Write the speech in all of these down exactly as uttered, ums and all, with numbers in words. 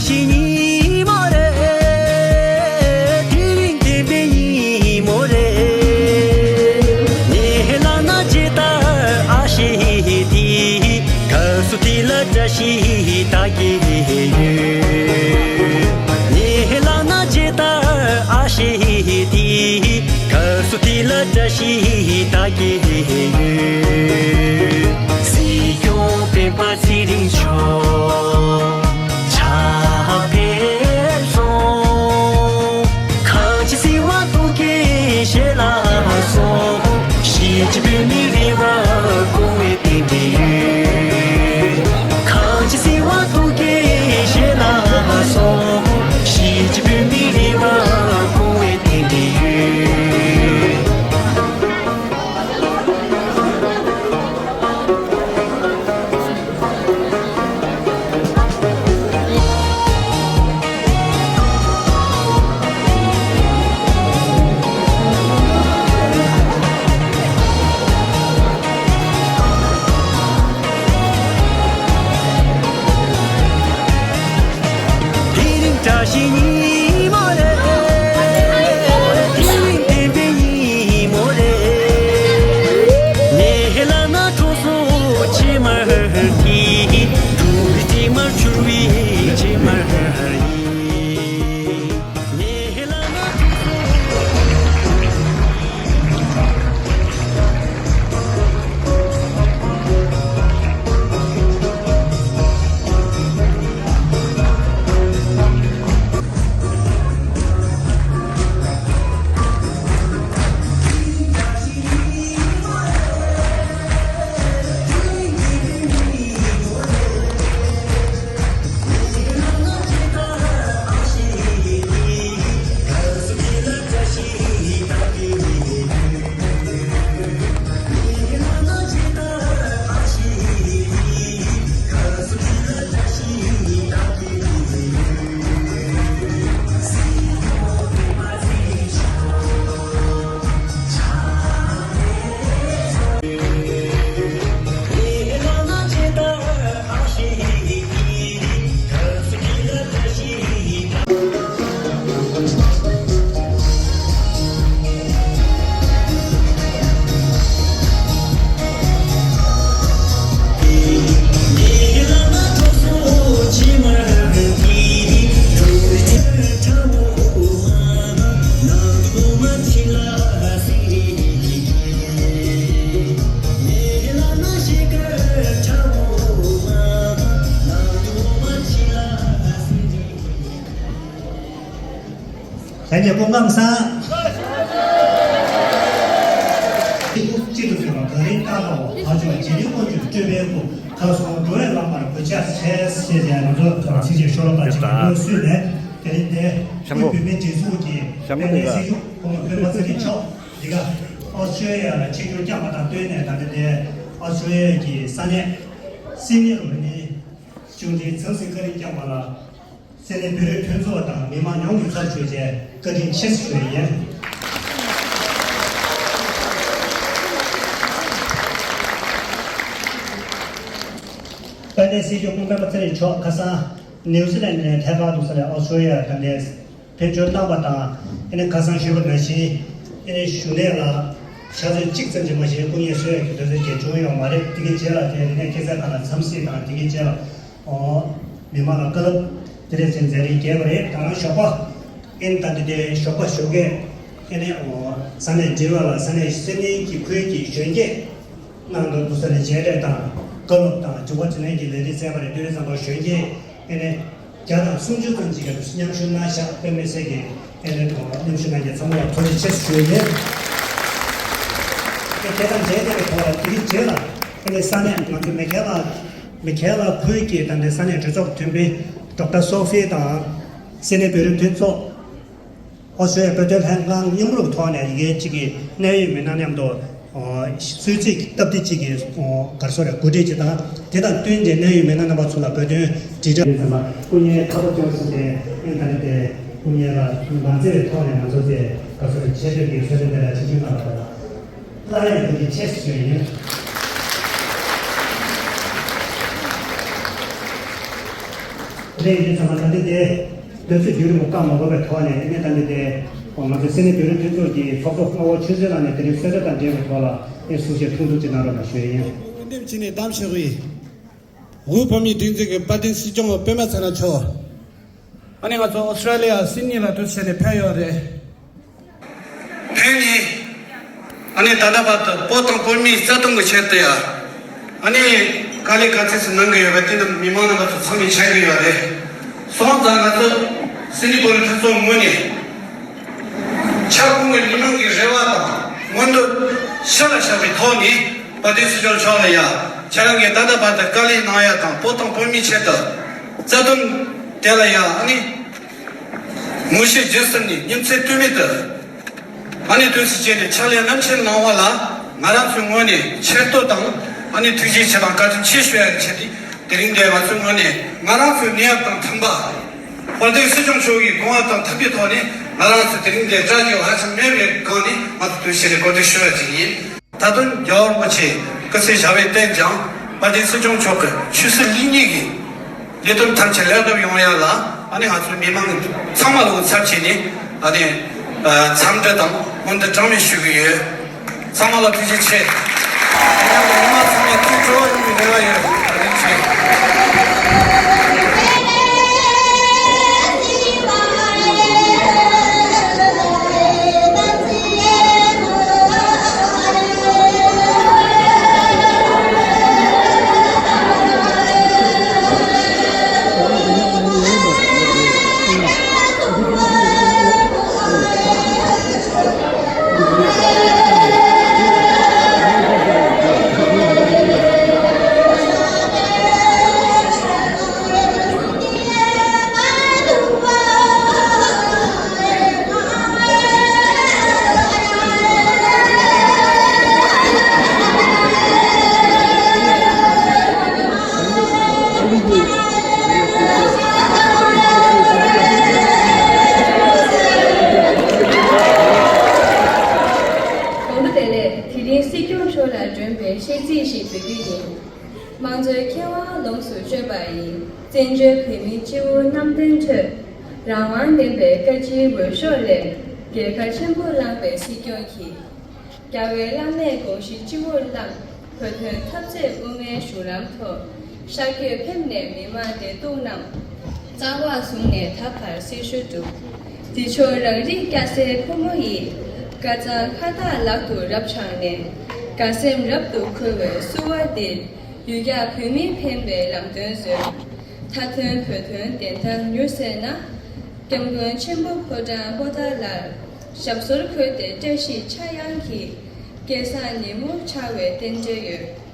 ཞིག་ཉིན་མོ་རེད། དེ་རིང་བདེན་པའི་ཉིན་མོ་རེད། ངས་ལབ་ན་ཇི་ལྟར་ཨ་ཤེ་དེ། སྐབས་སུ་དེ་ལ་བཀྲ་ཤིས་ད་གིན་ཡོད། ངས་ལབ་ན་ཇི་ལྟར་ཨ་ཤེ་དེ། སྐབས་སུ་དེ་ལ་བཀྲ་ཤིས་ད་གིན་ཡོད། སྲིད་སྐྱོང་སྤེན་པ་ཚེ་རིང་མཆོག་ཕྱག་ཕེབས་སོང་། གངས་ཅན་སྲིད་དབང་སྟོབས་ཀྱིས་ཞལ་ལག་སོང་། གཞིས་བྱེས་བོད་མིའི་རེ་བ་སྐོང་བའི་རྟེན་འབྲེལ་ཡོད། གངས་ཅན་སྲིད་དབང་སྟོབས་ཀྱིས་ཞལ་ལག་སོང་། གཞིས་བྱེས་བོད་མིའི་རེ་བ་སྐོང་བའི་རྟེན་འབྲེལ་ཡོད། དེ་རིང་བཀྲ་ཤིས་ཉིན་མོ་རེད། དེ་རིང་བདེན་པའི་ཉིན་མོ་རེད། ངས་ལབ་ན་གྲོགས་སུ་ཕྱེ་མར་གྱིས། འབྲུ་རིགས་ཕྱེ་མར་གྱུར་བའི་ཕྱེ་མར་ཡིན། ངས་ལབ་ན་གྲོགས་སུ། ལྷན་རྒྱས་སྐུ་ཁམས་བཟང་། སྤྱི་འཐུས་ཚོས་ག་རེ་བཏང་དང་བ་ཕར་ཕྱོགས་རྗེས་ལུས་དབང་སྒྱུར་སྤྲོད་པའི་སྐུ་ཁ་སང་འགྲོ་བའི་ལམ་བར་གུས་ཕྱག་འཚལ་ཞེས་བྱས་ང་ཚོ་ཚིགས་བཅད་ཤོ་ལོ་ཀ་གཅིག་ངོས་བཟུང་ནས་དེ་རིང་འདིར་བོད་མིའི་སྒྲིག་འཛུགས་ཀྱི་དཔལ་ལྡན་སྲིད་སྐྱོང་སྐུ་ངོ་སྤེན་པ་ཚེ་རིང་མཆོག་འདི་ག་ཨོ་སི་ཀྲོ་ལི་ཡ་ལ་ཆིབས་བསྒྱུར་བསྐྱངས་པ་དང་བསྟུན་ནས་ད་ལྟ་འདིར་ཨོ་སི་ཀྲོ་ལི་ཡ་གི་ས་གནས་སིད་ནི་རུ་ནི་གཞུང་འབྲེལ་མཛངས་སེ་བཀའ་དྲིན་བསྐྱངས་པ་ལ། སེ་ནེ་བོད་རིགས་མཐུན་ཚོགས་དང་མི་མང་ཡོངས་ཀྱི་ཚབ་ཞུས་བྱས་བཀའ་དྲིན་ཆེ་ཞུ་ཡི་ཡིན། དཔལ་ལྡན་སྲིད་སྐྱོང་སྐུ་ངོ་སྤེན་པ་ཚེ་རིང་མཆོག་ཁ་སང་ནིའུ་ཛི་ལན་ནས་ཐད་ཀར་དུ་ས་ལས་ཨོ་སི་ཀྲོ་ལི་ཡ་དང་ལས་ཕེབས་འབྱོར་གནང་བ་དང་ཨེ་ནས་ཁ་སང་ཞུས་པ་ནང་བཞིན་ཨེ་ནས་གཞུང་ནས་ལ་ཕྱག་ཚོད་གཅིག་ཙམ་གྱིས་མ་གཞི་སྐུ་ངལ་གསོ་ཡག་གི་དུས་ཚོད་ཀྱང་བྱུང་ཡོད་མ་རེད། དེ་གའི་རྗེས་ལ་དེ་རིང་ནས་ཁ་སང་ཁ་ལ་འཚམས་གཟིགས་དང་དེ་གའི་རྗེས་ལ། ཨོ། མི་མང་ལ་བཀའ་སློབ་དེ་འདྲ་ཅིག་མཛད་རིན་བརྒྱབ་པ་རེད། ད་རང་ཞོགས་པ་ཨེ་ནི་ད་འདི་འདྲའི་ཞོགས་པ་ཞོགས་ཀས་ཨེ་ནི་ཨོ་ས་གནས་འབྲེལ་བ་ལ་ས་གནས་སེམས་ནང་གི་ཁུལ་གྱི་གཞོན་སྐྱེས་ནང་དུ་འདུག་ས་ནས་མཇལ་འཕྲད་དང་བཀའ་སློབ་དང་འབྱུང་བ་དྲིན་ལན་གྱི་ལས་རིམ་བསྩལ་བ་རེད། དེ་རིང་ཙམ་པ་གཞོན་སྐྱེས་ཨེ་ནི་བརྒྱ་དང་སུམ་ཅུ་ཙམ་ཅིག་གིས་མཉམ་ཞུགས་གནང་ཤག་དཔེ་མི་སྲིད་ཀྱི་ཨེ་ནི་ཨོ་མཉམ་ཞུགས་གནང་མཁན་ཚང་མ་ལ་ཐུགས་རྗེ་ཆེ་ཞུ་ཡི་ཡིན། ཨེ་དེ་དང་འབྲེལ་བསྡད་པའི་ཐོག་ལ་དེ་རིང་རྗེས་ལ་ཨེ་ནི་ས་གནས་ང་ཚོ་མེ་ཁེ་ལ། མེ་ཁེ་ལ་ཁུལ་གྱི་ད་ལྟའི་ས་གནས་གྲོས་ཚོགས་མཐུན་པའི་ཌོག་ཊར་སོ་ཧྥི་དང་སེ་ནེ་བོད་རིགས་མཐུན་ཚོགས། ཨོ་སི་ཀྲོ་ལི་ཡ་བོད་དོན་ལྷན་ཁང་མཉམ་རུབ་ཐོག་ནས་ཡི་གེ་གཅིག་གི་གནད་ཡོད་མི་སྣ་མཉམ་དུ་གསོལ་ཚིགས་སྟབས་བདེ་གཅིག་གི་ག་རེ་ཟེར་དགོས་རེད་ཅིག་དང་དེ་དང་བསྟུན་ཏེ་གནད་ཡོད་མི་སྣ་རྣམ་པ་ཚོ་ལ་བོད་དོན་དྲིལ་བསྒྲགས་ཡིན་ཙམ་པ་སྐུ་ངལ་ཁག་པོ་བྱུང་སོང་སྟེ་ཨེ་ད་ནི་དེ་སྐུ་ངལ་ལ་མ་འཛེམས་པའི་ཐོག་ནས་ང་ཚོ་དེ་ག་རེ་ཟེར་ཆེ་བསྟོད་ཀྱི་གསོལ་སྟོན་དེ་ལ་ཆིབས་བསྒྱུར་གནང་བ་དང་། སླར་ཡང་བཀའ་དྲིན་ཆེ་ཞུ་ཡི་ཡིན། ཡིན་ཚང་མ་ད་ལྟ་དེ་དུས་ཚོད་བརྒྱུད་རིམ་བཀག་མ་དགོས་པའི་ཐོག་ནས་ཨ་ནི་ད་ལྟ་དེ་ང་ཚོ་སེ་ནི་བོད་རིགས་མཐུན་ཚོགས་ཀྱི་ཚོགས་གཙོ་སྔ་བོ་ཆོས་སྲིད་ལགས་ནས་དེ་རིང་གསོལ་རས་དང་འབྲེལ་བའི་ཐོག་ལ་ཨེ་གསུང་བཤད་ཐུང་ཐུང་ཅིག་གནང་རོགས་གནང་ཞུ་ཡས་ཡིན། འོས་འདེམས་བྱས་ནས་གདམ་བྱས་ཡོད། དབུས་བོད་མིའི་སྒྲིག་འཛུགས་ཀྱི་དཔལ་ལྡན་སྲིད་སྐྱོང་བོད་པད་མ་ཚེ་རིང་མཆོག་ཨ་ནི་ང་ཚོ་ཨོ་སི་ཀྲ་ལི་ཡ་སིད་ནི་ལ་དུས་ཆེན་ནས་ཕེབས་ཡོད་རེད། ཕེབས་ནས་ཨ་ནི་ད་ལྟ་བར་དུ་བོད་དང་བོད་མིའི་རྩ་དོན་གྱི་ཆེད་དུ་ཡ་ཨ་ནི་དཀའ་ལས་ག་ཚོད་ཅིག་གནང་གི་ཡོད་པ་དེ་རྣམས་མི་མང་རྣམ་པ་ཚོ་ཚང་མས་མཁྱེན་གྱི་ཡོད་རེད། སོང་ཙང་ང་ཚོ་སིད་ནི་བོད་རིགས་མཐུན་ཚོགས་ངོས་ནས་ཁྱབ་ཁོངས་ཀྱི་མི་མང་གི་རེ་བ་དང་མངོན་འདོད་ཕྱི་ལ་བཞག་པའི་ཐོག་ནས་དཔལ་ལྡན་སྲིད་སྐྱོང་མཆོག་ལ་ཡ་ཁྱེད་རང་གིས་ད་ལྟ་བར་དུ་དཀའ་ལས་གནང་ཡ་དང་བོད་དང་བོད་མིའི་ཆེད་དུ་རྩ་དོན་དེ་ལ་ཡ་ཨ་ནི་ངོ་ཤེས་བརྗེད་ཟིན་ནས་ཉིན་མཚན་ལྟོས་མེད་དུ་ཨ་ནི་དུས་སུ་བྱས་ནས་ཕྱག་ལས་རྣམ་ཆེན་གནང་བ་ལ་ང་རང་ཚོའི་ངོས་ནས་ཆེ་བསྟོད་དང་ཨ་ནི་ཐུགས་རྗེ་ཆེ་དང་བཀའ་དྲིན་ཆེ་ཞུ་ཡ་གི་ཆེད་དུ་དེ་རིང་འདིར་ང་ཚོའི་ངོས་ནས་ང་རང་ཚོའི་ནུས་པ་དང་མཐུན་པ། དཔལ་ལྡན་སྲིད་སྐྱོང་མཆོག་གི་དགོངས་པ་དང་མཐུན་པའི་ཐོག་ནས་ང་རང་ཚོ་དེ་རིང་འདིར་བཀྲ་ཤིས་ཧ་ཅང་མེད་པའི་སྒང་ནས་ང་ཚོ་དུས་ཆེན་རེ་གོ་སྒྲིག་ཞུ་བ་ཅིག་ཡིན། མཐའ་དོན་རྒྱལ་བ་རིན་པོ་ཆེ་སྐུ་ཚེ་ཞབས་པད་བརྟན་ཅིང་དཔལ་ལྡན་སྲིད་སྐྱོང་མཆོག་གི་ཆོས་སྲིད་ལུགས་གཉིས་ཀྱི་ལས་དོན་ཐམས་ཅད་ལེགས་འགྲུབ་ཡོང་ཡ་ལ་ཨ་ནི་ང་ཚོ་མི་མང་ཚང་མ་ལོག་ཚབ་བྱས་ནས་ཨ་ནི་འཚམས་འདྲི་དང་སྨོན་འདུན་གྲངས་མེད་ཞུ་གི་ཡོད། ཚང་མ་ལ་ཐུགས་རྗེ་ཆེ། ཡང་མི་མང་ཚང་མ་ཐུགས་སྤྲོ་བ་ཡོང་བའི་རེ་བ་ཡོད། བཀའ་དྲིན་ཆེ། དགོངས་དག་བདེ་ལེགས། དེ་རིང་སྲིད་སྐྱོང་མཆོག་ལ་སྒྲོན་པའི་བཤད་ཚིག་ཞིག་འབུལ་རྒྱུ་ཡིན། དམངས་གཙོའི་ཁེ་དབང་ལོངས་སུ་སྤྱོད་པ་ཡིས། བཙན་བྱོལ་བོད་མིའི་སྤྱི་བོར་རྣམ་རྟོག་ཁྲོད། རང་དབང་ལྡན་པའི་བཀའ་སྤྱིའི་འོས་ཤོག་ལས། རྒྱལ་ཁ་ཆེན་པོ་བླངས་པའི་སྲིད་སྐྱོང་གིས། རྒྱལ་བའི་བླ་མའི་དགོངས་གཞི་སྤྱི་བོར་བླངས། བོད་དོན་འཐབ་རྩོད་དབུ་མའི་གཞུང་ལམ་ཐོག་ཤར་བསྐྱོད་ཕེབས་ནས་མི་མང་བདེ་སྡུག་རྣམས། རྩ་བ་བཟུང་ནས་ད་བར་སྲི་ཞུ་བསྒྲུབས། འདི་ཕྱོགས་རང་རིགས་སྐྱ་སེར་ཕོ་མོ་ཡིས། དཀར་གཙང་ཁ་བཏགས་ལག་ཏུ་རབ་འཆང་ནས། དགའ་སེམས་རབ་ཏུ་འཁོལ་བའི་བསུ་བ་འདིར། ཡུལ་གྱར་བོད་མི་ཕན་པའི་ལམ་སྟོན་མཛོད། མཐའ་དོན་བོད་དོན་བདེན་མཐའ་མྱུར་གསལ་ན། སྐྱབས་མགོན་ཆེན་པོ་ཕོ་བྲང་པོ་ཏཱ་ལར། ཞབས་སོར་འཁོད་དེ་བཀྲ་ཤིས་ཕྱྭ་གཡང་གི། སྐལ་བཟང་ཉིན་མོ་འཆར་བའི་རྟེན་འབྲེལ་ཡོད།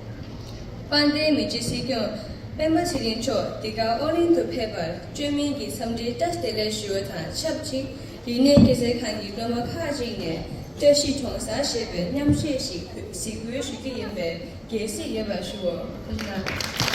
དཔལ་ལྡན་མི་རྗེ་སྲིད་སྐྱོང་པད་མ་ཚེ་རིང་མཆོག་འདི་གར་ཨོ་གླིང་དུ་ཕེབས་པར་བཅོས་མིན་གྱི་འཚམས་འདྲིའི་བཀྲ་ཤིས་བདེ་ལེགས་ཞུ་བ་དང་ཆབས་ཅིག་རིག་གནས་སྐྱེད་ཚལ་ཁང་གི་སློབ་མ་ཁག་ཅིག་ནས་བཀྲ་ཤིས་གྲོང་གསར་ཞེས་པའི་མཉམ་གཞས་ཤིག་གཟིགས་འབུལ་ཞུ་རྒྱུ་ཡིན་པས། དགྱེས་གཟིགས་ཡོད་པ་ཞུའོ། ཐུགས་རྗེ་གནང་།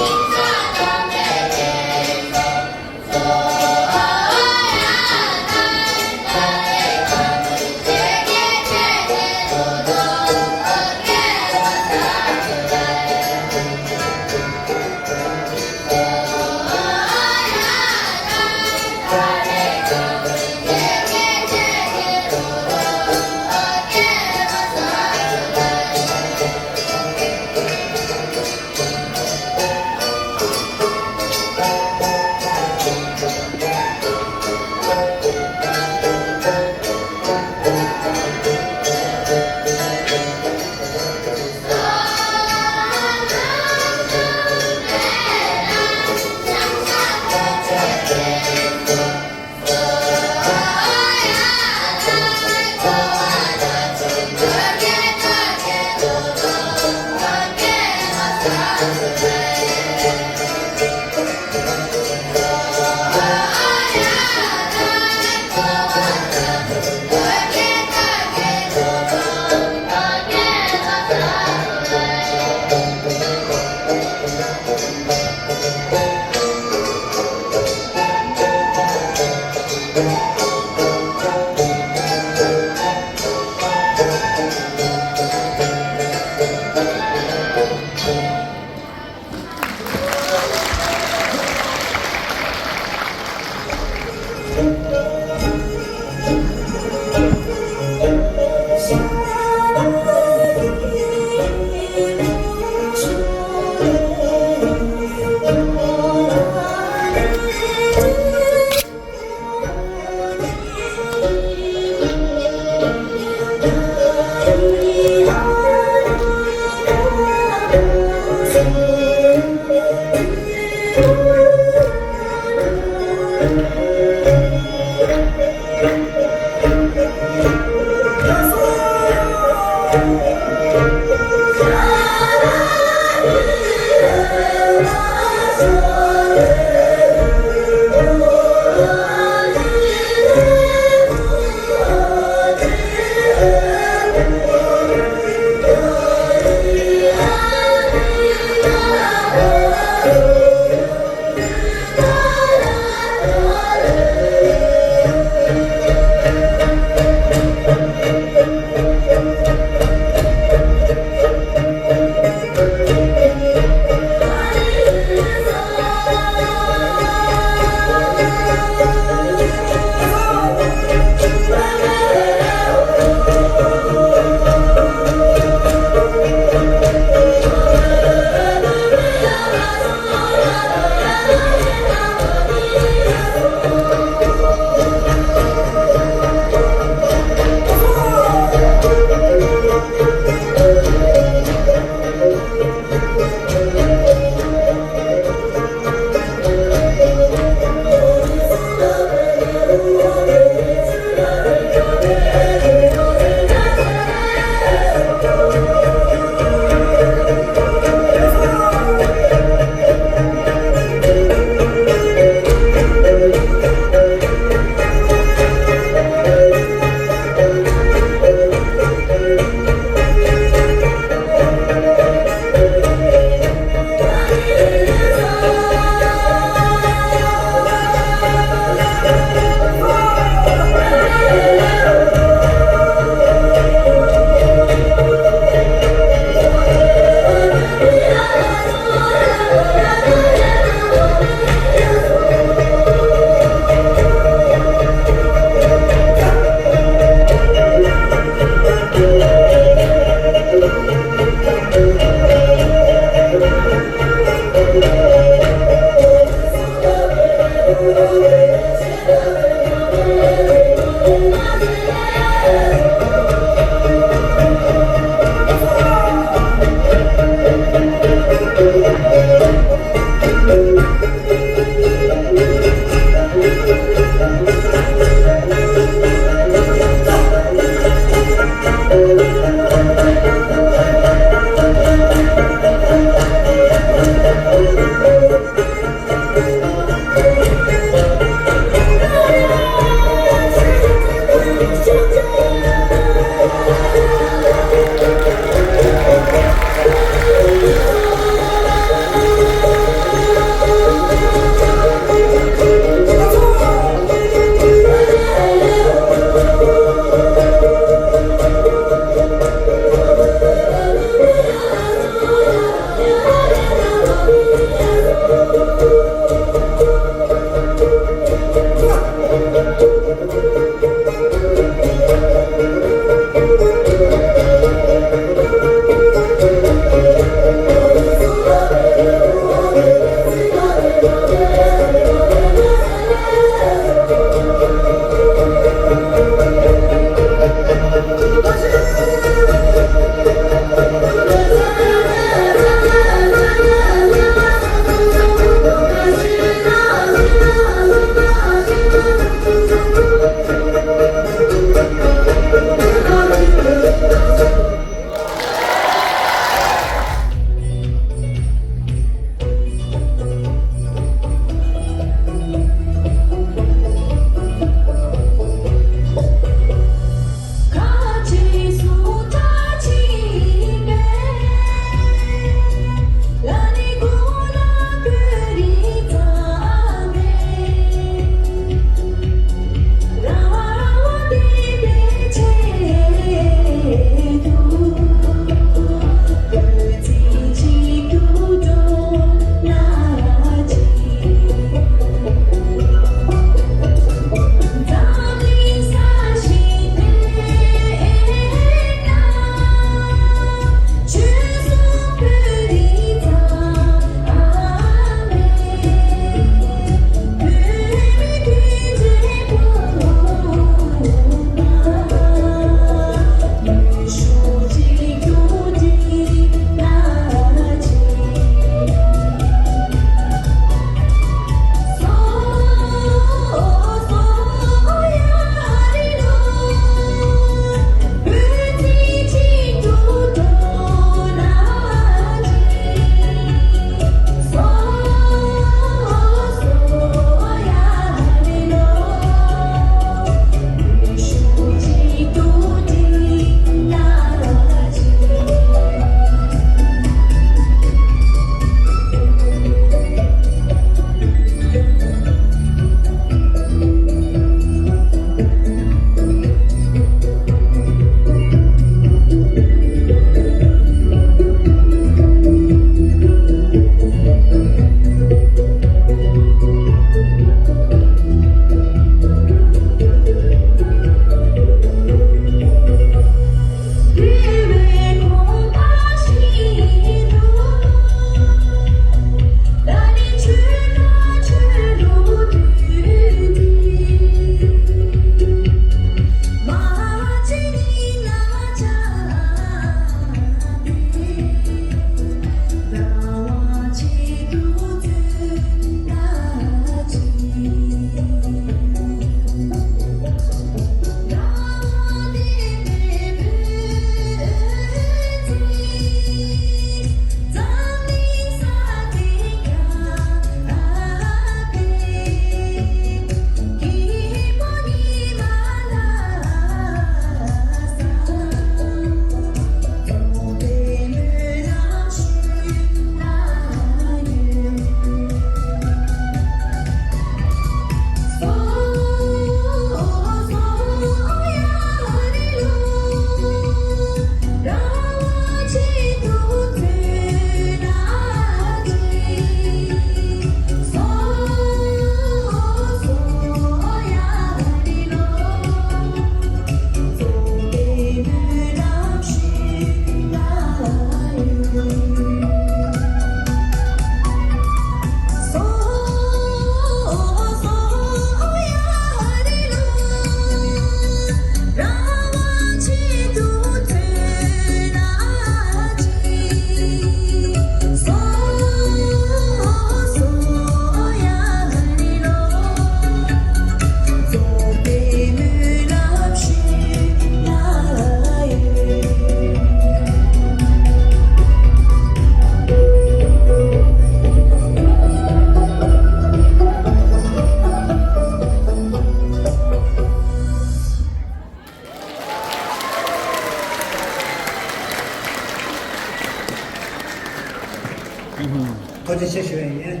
ཐུགས་རྗེ་ཆེ་ཞུ་ཡ་ཡིན།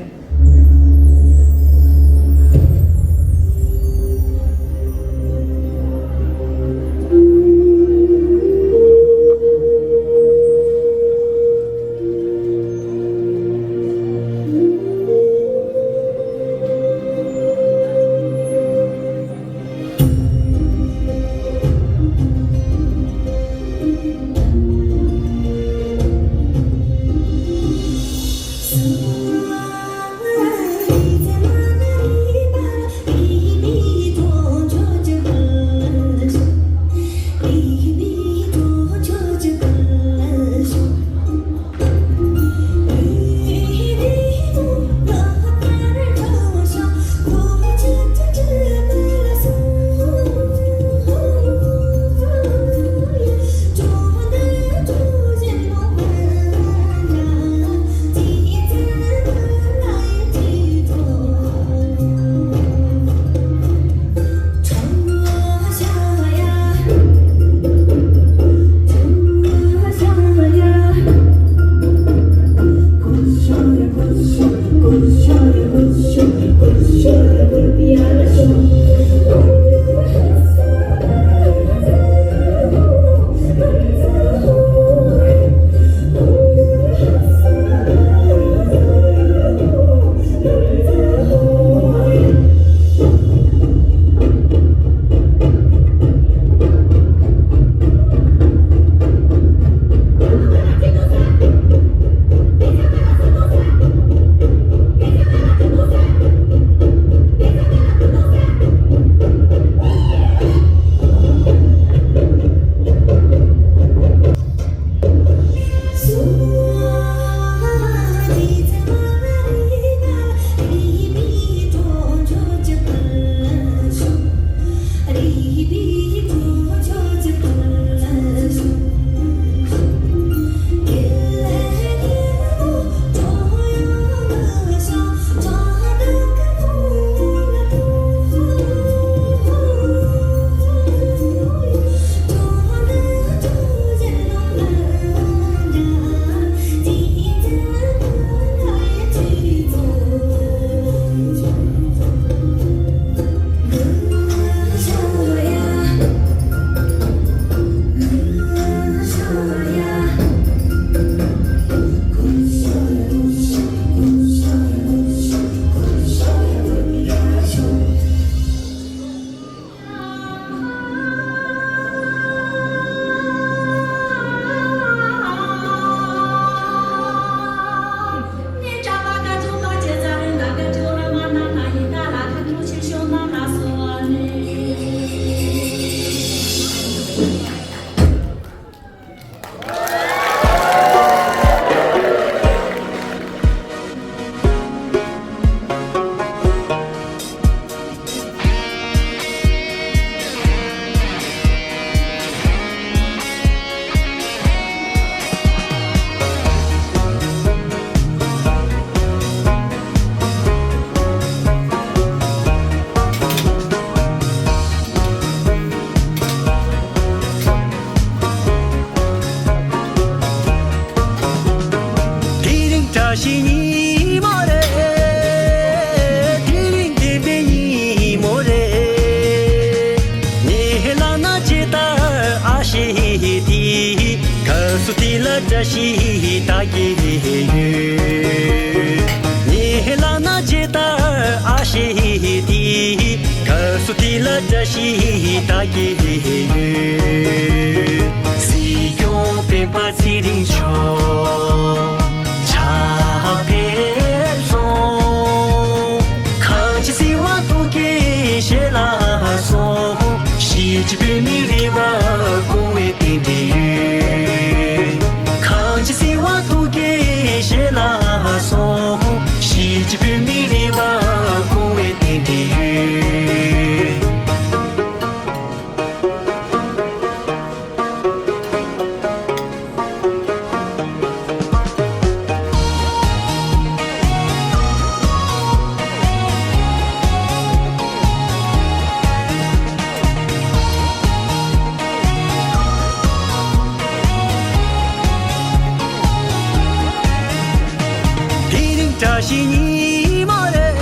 དེ་རིང་བཀྲ་ཤིས་ཉིན་མོ་རེད། དེ་རིང་བདེ་བའི་ཉིན་མོ་རེད། ངའི་ལག་ན་ཇི་ལྟར་ཨ་ཤེ་དེ། སྐབས་སུ་དེ་ལ་བཀྲ་ཤིས་ད་གེ་ཡོད། ངའི་ལག་ན་ཇི་ལྟར་ཨ་ཤེ་དེ། སྐབས་སུ་དེ་ལ་བཀྲ་ཤིས་ད་གེ་ཡོད། སྲིད་སྐྱོང་སྤེན་པ་ཚེ་རིང་མཆོག་ཕྱག་ཕེབས་སོང་། གངས་ཅན་སྲིད་དབང་ཐུགས་ཀྱི་ཞལ་ལགས་སོ། གཞིས་བྱེས་བོད་མིའི་རེ་བ་སྐོང་བའི་རྟེན་འབྲེལ་ཡོད། གངས་ཅན་སྲིད་དབང་ཐུགས་ཀྱི་ཞལ་ལགས་སོ། གཞིས་བྱེས་བོད་མིའི་རེ་བ་སྐོང་བའི་རྟེན་འབྲེལ་ཡོད། བཀྲ་ཤིས་ཉི་མ་རེད།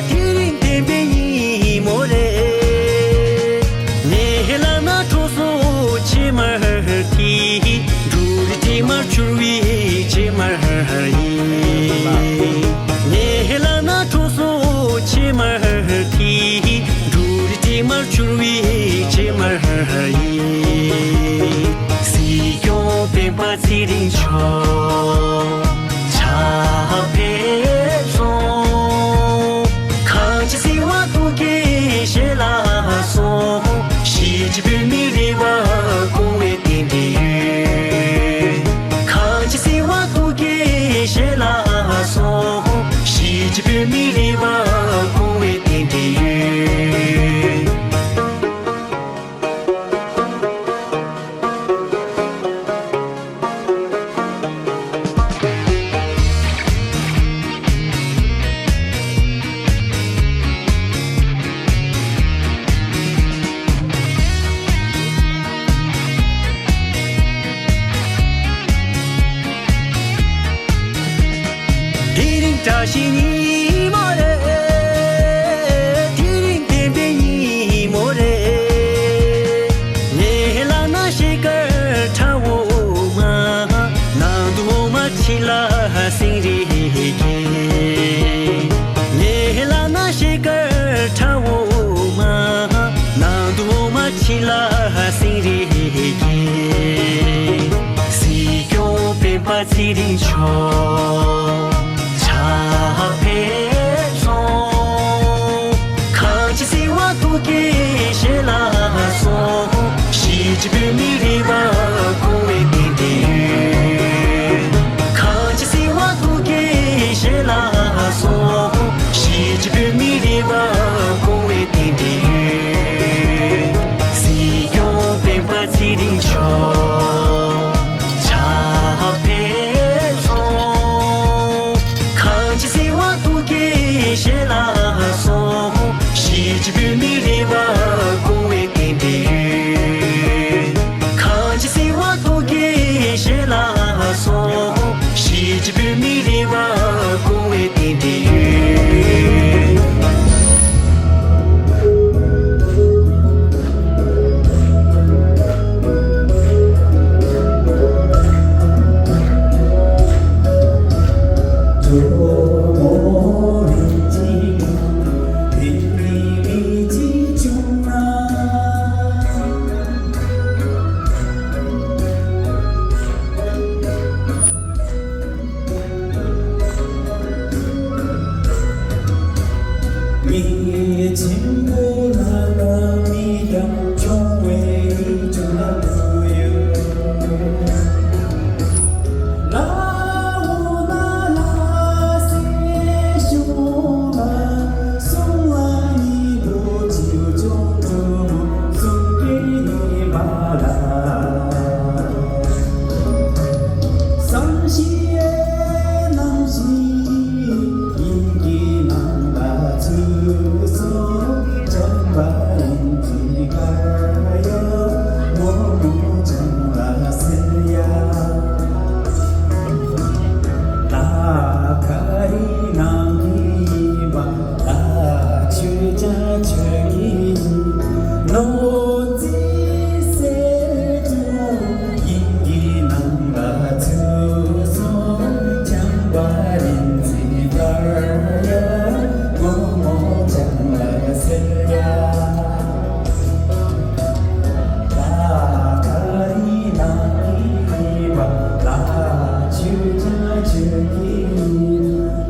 དེ་རིང་བདེན་པའི་ཉིན་མོ་རེད། ངའི་ལག་ན་གྲོ་སོན་ཕྱེ་མར་དེ། འབྲུ་རིགས་དྲི་མར་གྱུར་བའི་ཕྱེ་མར་ཡིན། ངའི་ལག་ན་གྲོ་སོན་ཕྱེ་མར་དེ། འབྲུ་རིགས་དྲི་མར་གྱུར་བའི་ཕྱེ་མར་ཡིན། སྲིད་སྐྱོང་སྤེན་པ་ཚེ་རིང་མཆོག་ཕྱག་ཕེབས་སོང་། གངས་ཅན་སྲིད་དབང་ཐུགས་ཀྱི་ཞལ་ལག་སོང་། གཞིས་བྱེས་བོད་མིའི་རེ་བ་སྐོང་བའི་རྟེན་འབྲེལ་ཡོད། གངས་ཅན་སྲིད་དབང་ཐུགས་ཀྱི་ཞལ་ལག་སོང་། གཞིས་བྱེས་བོད་མིའི་རེ་བ་སྐོང་བའི་རྟེན་འབྲེལ་ཡོད། དེ་རིང་བཀྲ་ཤིས་ཉི་མ་རེད། དེ་རིང་བདེན་པའི་ཉིན་མོ་རེད། ངའི་ལག་ན་ཤེལ་དཀར་ཁྲ་འོ་མ། ནང་དུ་འོ་མ་ཕྱིན་ལ་སེང་རེ་སྐྱེས། ངའི་ལག་ན་ཤེལ་དཀར་ཁྲ་འོ་མ། ནང་དུ་འོ་མ་ཕྱིན་ལ་སེང་རེ་སྐྱེས། སྲིད་སྐྱོང་སྤེན་པ་ཚེ་རིང་མཆོག་ཕྱག་ཕེབས་སོང་། གངས་ཅན་སྲིད་དབང་ཐུགས་ཀྱི་ཞལ་ལག་སོང་། གཞིས་བྱེས་བོད་མིའི་རེ་བ་སྐོང་བའི་རྟེན་འབྲེལ་ཡོད། གངས་ཅན་སྲིད་དབང་ཐུགས་ཀྱི་ཞལ་ལག་སོང་། གཞིས་བྱེས་བོད་མིའི་རེ་བ་སྐོང་བའི་རྟེན་འབྲེལ་ཡོད། སྲིད་སྐྱོང་སྤེན་པ་ཚེ་རིང་མཆོག་ཕྱག་ཕེབས་སོང་། གངས་ཅན་སྲིད་དབང་ཐུགས་ཀྱི་ཞལ་ལག་སོང་། གཞིས་བྱེས་བོད་མིའི་རེ་བ་སྐོང་བའི་རྟེན་འབྲེལ་ཡོད། གངས་ཅན་སྲིད་དབང་ཐུགས་ཀྱི་ཞལ་ལག་སོང་། གཞིས་བྱེས་བོད་མིའི་རེ་བ་སྐོང་བའི་རྟེན་འབྲེལ་ཡོད། ཆེན་པོ་ལྷ་དང་མི་ཡང་སྐྱོང་བའི་ལྗོངས་ལ་འགྲོ་ཡོད། ལ་འོ་ན་ལ་སེ་ཤོ་ལ་སོང་ལ་ཉི་འགྲོ་ཆིའུ་ཅོང་ཀྲོ་མོ་སུམ་ཀེ་ནི་བ་ལ། སངས་རྒྱས་རྣམ་བཞི་དབྱིངས་ཀྱི་ནང་ལ་ཚུད་སོང་། བྱམས་པ་རིན་ཆེན་དཀར་ཡང་ངོ་མ་བྱང་ལ་གསལ་ཡ། ད་ག་རེ་གནང་གི་ཡིན་པ། ད་ཆོས་ཀྱང་ཆོས་ཀྱི་ནོར་རྫས་ཟེར་དུས། དབྱིངས་ཀྱི་ནང་ལ་ཚུད་སོང་། བྱམས་པ་རིན་ཆེན་དཀར་ཡང་ངོ་མ་བྱང་ལ་གསལ་ཡ། ད་ག་རེ་གནང་གི་ཡིན་པ། ད་ཆོས་ཀྱང་ཆོས་ཀྱི་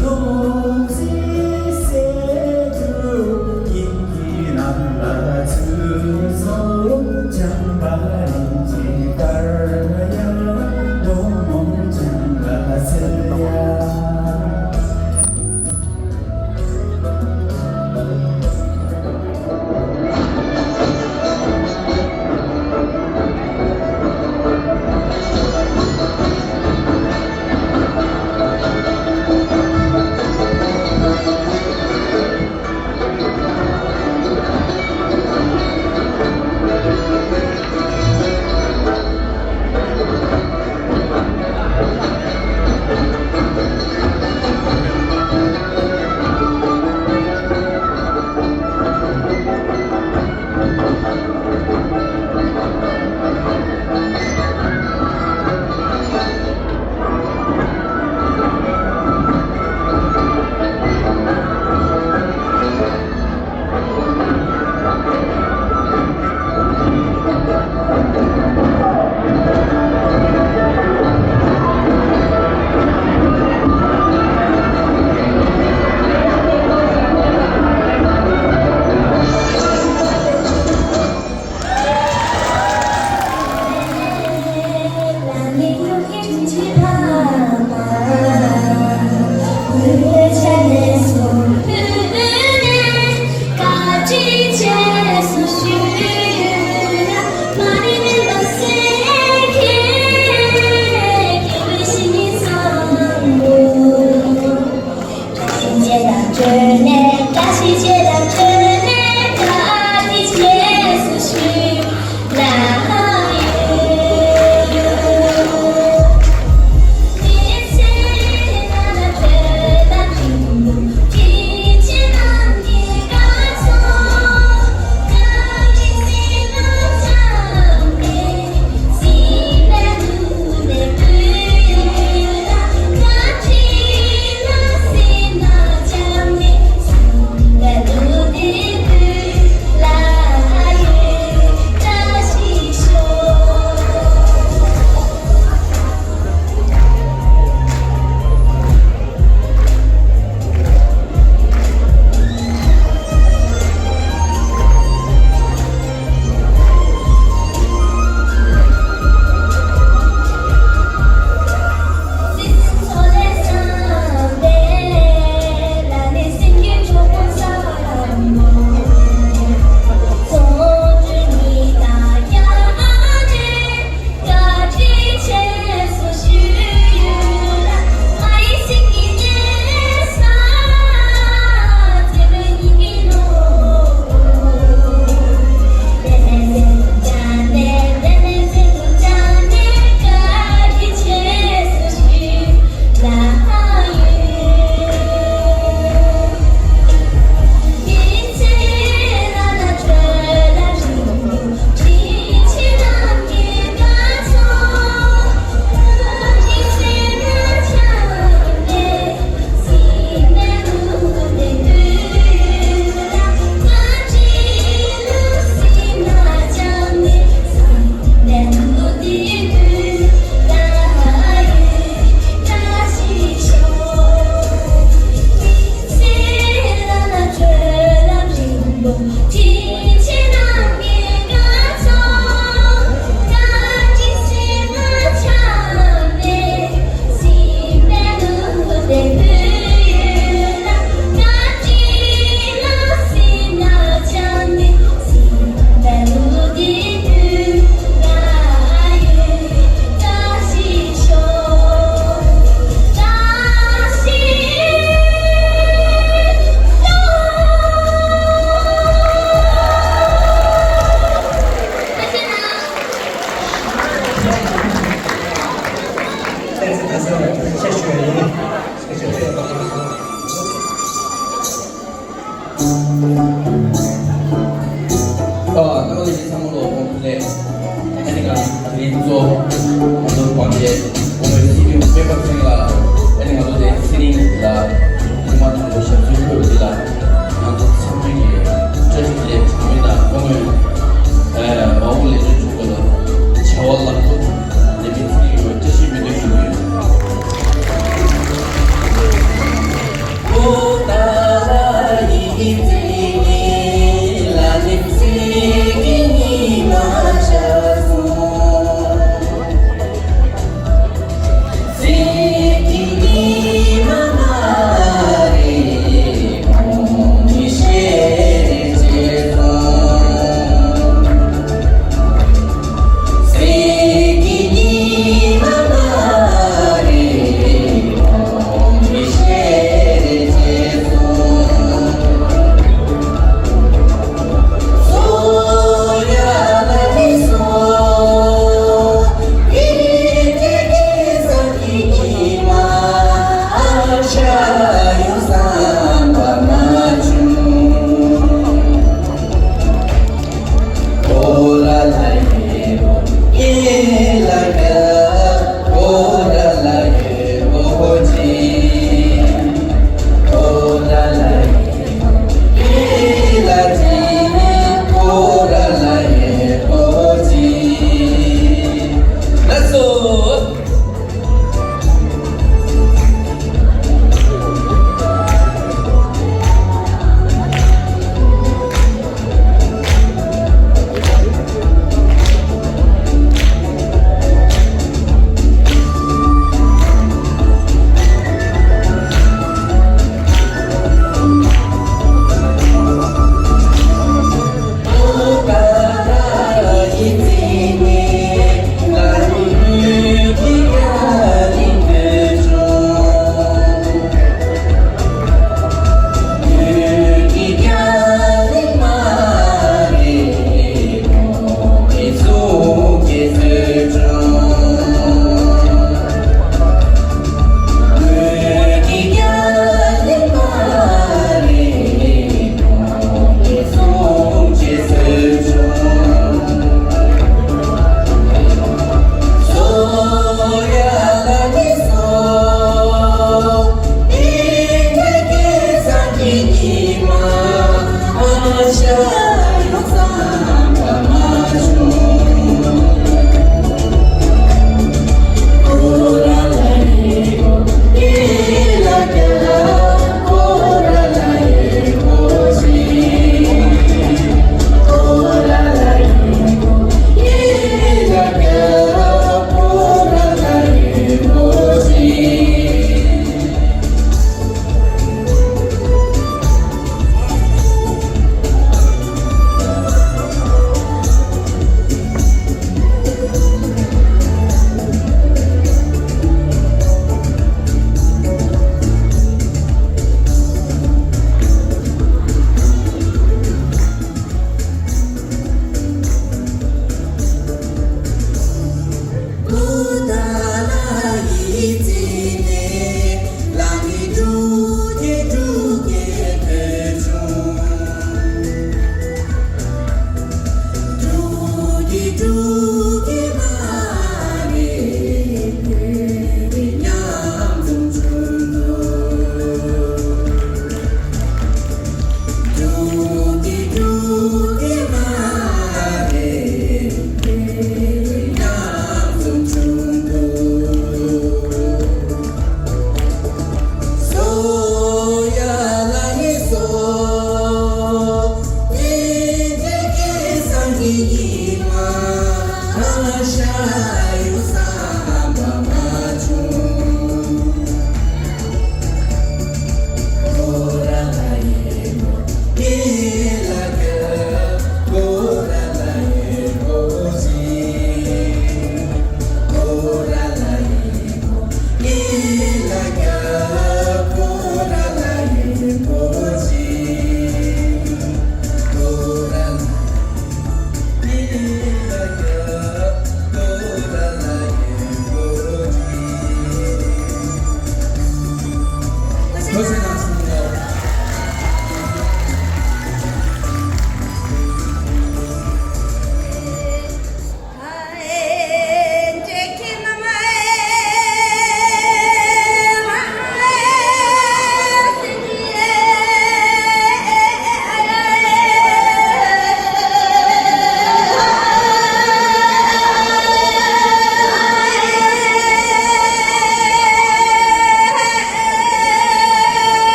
ནོར་རྫས་ཟེར་དུས། དབྱིངས་ཀྱི་ནང་ལ་ཚུད་སོང་། བྱམས་པ་རིན་ཆེན་དཀར་ཡང་ངོ་མ་བྱང་ལ་གསལ་ཡ།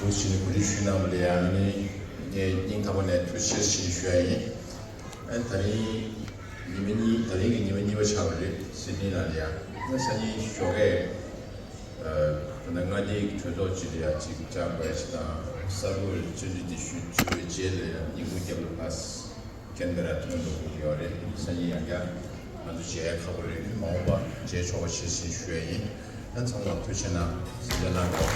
ལོ་ཕྱི་ནས་གོ་སྒྲིག་ཞུས་གནང་བ་ལ་ཡང་ནི་ངས་སྙིང་ཐག་པ་ནས་ཐུགས་རྗེ་ཆེ་ཞུ་ཡ་ཡིན། ཨ་ནི་ད་རིང་ཉི་མ་གཉིས། ད་རིང་གི་ཉི་མ་གཉིས་པ་ཆགས་པ་རེད། སིད་ནི་ནང་ལ་ཡ། ང་སང་ཉིན་ཞོགས་ཀས་ཨ་ད་ལྟ་མངའ་སྡེའི་གྲོས་ཚོགས་སྤྱི་ལ་ཡ་ཅིག་བཅར་དགོས་ཡ་ཅིག་དང་། གསར་འགོད་བཅར་འདྲི་དེ་ཞུས་བྱས་པའི་རྗེས་ལ་ཡ་ཉིན་གུང་རྒྱབ་ལ་ཕར་ཀེན་བེ་ར་ཐོན་འགྲོ་དགོས་ཡོད་རེད། སང་ཉིན་ཡང་བསྐྱར་ང་ཚོ་མཇལ་ཁ་པོ་རེད། མ་འོངས་པ་མཇལ་ཆོག་པ་བྱེད་ཟིན་ཞུ་ཡ་ཡིན། ཨ་ཚང་མ་ཐུགས་རྗེ་གནང་། སེམས་ཅན་ལ་འགྲོ།